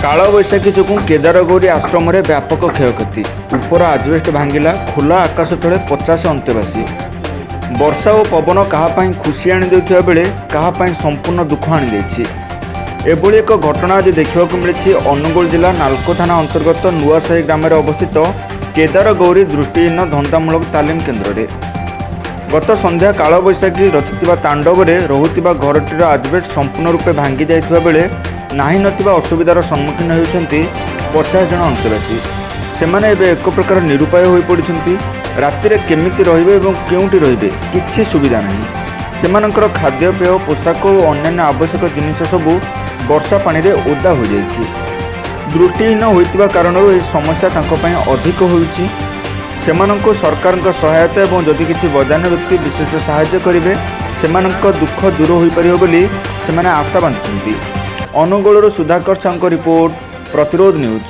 କାଳବୈଶାଖୀ ଯୋଗୁଁ କେଦାରଗୌରୀ ଆଶ୍ରମରେ ବ୍ୟାପକ କ୍ଷୟକ୍ଷତି। ଉପର ଆଜବେଷ୍ଟ ଭାଙ୍ଗିଲା, ଖୋଲା ଆକାଶ ତଳେ 50 ଅନ୍ତେବାସୀ। ବର୍ଷା ଓ ପବନ କାହା ପାଇଁ ଖୁସି ଆଣିଦେଉଥିବା ବେଳେ କାହା ପାଇଁ ସମ୍ପୂର୍ଣ୍ଣ ଦୁଃଖ ଆଣିଦେଇଛି। ଏଭଳି ଏକ ଘଟଣା ଆଜି ଦେଖିବାକୁ ମିଳିଛି ଅନୁଗୁଳ ଜିଲ୍ଲା ନାଲକୋ ଥାନା ଅନ୍ତର୍ଗତ ନୂଆସାହି ଗ୍ରାମରେ ଅବସ୍ଥିତ କେଦାରଗୌରୀ ଦୃଷ୍ଟିହୀନ ଧନ୍ଦାମୂଳକ ତାଲିମ କେନ୍ଦ୍ରରେ। ଗତ ସନ୍ଧ୍ୟା କାଳବୈଶାଖୀ ରଚିଥିବା ତାଣ୍ଡବରେ ରହୁଥିବା ଘରଟିର ଆଜବେଷ୍ଟ ସମ୍ପୂର୍ଣ୍ଣ ରୂପେ ଭାଙ୍ଗି ଯାଇଥିବା ବେଳେ ନାହିଁ ନଥିବା ଅସୁବିଧାର ସମ୍ମୁଖୀନ ହେଉଛନ୍ତି 50 ଜଣ ଅନ୍ତେବାସୀ। ସେମାନେ ଏବେ ଏକ ପ୍ରକାର ନିରୁପାୟ ହୋଇପଡ଼ିଛନ୍ତି। ରାତିରେ କେମିତି ରହିବେ ଏବଂ କେଉଁଠି ରହିବେ, କିଛି ସୁବିଧା ନାହିଁ। ସେମାନଙ୍କର ଖାଦ୍ୟପେୟ, ପୋଷାକ ଓ ଅନ୍ୟାନ୍ୟ ଆବଶ୍ୟକ ଜିନିଷ ସବୁ ବର୍ଷା ପାଣିରେ ଓଦା ହୋଇଯାଇଛି। ଦୃଷ୍ଟିହୀନ ହୋଇଥିବା କାରଣରୁ ଏହି ସମସ୍ୟା ତାଙ୍କ ପାଇଁ ଅଧିକ ହେଉଛି। ସେମାନଙ୍କୁ ସରକାରଙ୍କ ସହାୟତା ଏବଂ ଯଦି କିଛି ବଦାନ୍ୟ ବ୍ୟକ୍ତି ବିଶେଷ ସାହାଯ୍ୟ କରିବେ, ସେମାନଙ୍କ ଦୁଃଖ ଦୂର ହୋଇପାରିବ ବୋଲି ସେମାନେ ଆଶା ବାନ୍ଧିଛନ୍ତି। ଅନୁଗୋଳରୁ ସୁଧାକର ସାହୁଙ୍କ ରିପୋର୍ଟ, ପ୍ରତିରୋଧ ନ୍ୟୁଜ୍।